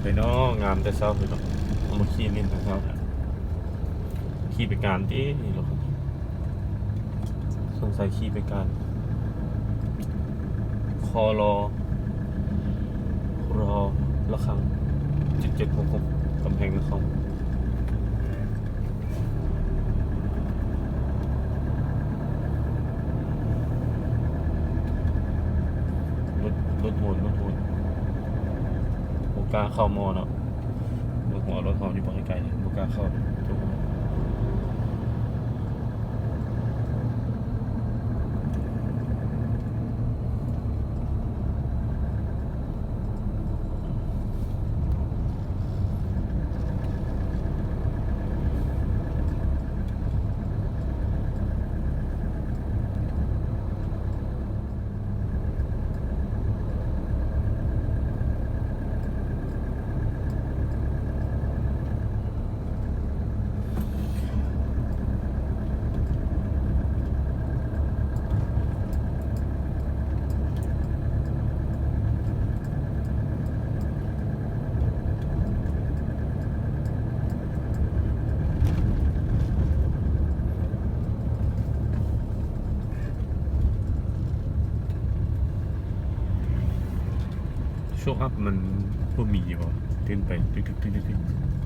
ໄປເນາະ ງາມແຕ່ເຊົ້າພຸ້ນເນາະ ເອົາມາຂີ່ຫຼິ້ນແຕ່ເຊົ້າ ຂີ່ໄປການຕິ ນີ້ລະ ສົງໄສຂີ່ໄປການ ຄລ ຣ ລະຄັງ ເຈັດເຈັດຫົກຫົກ ກຳແພງນະຄອນ. ລົດ ລົດໂຫດ ລົດໂຫດ ບໍ່ກ້າເຂົ້າມໍເນາະ ລົດຫົວ ລົດເຮົານີ້ບໍ່ໃຫ້ໄກ ບໍ່ກ້າເຂົ້າ. ໂຊອັບມັນບໍ່ມີບໍ່? ຕື່ນໄປ ຕຶກໆໆໆ.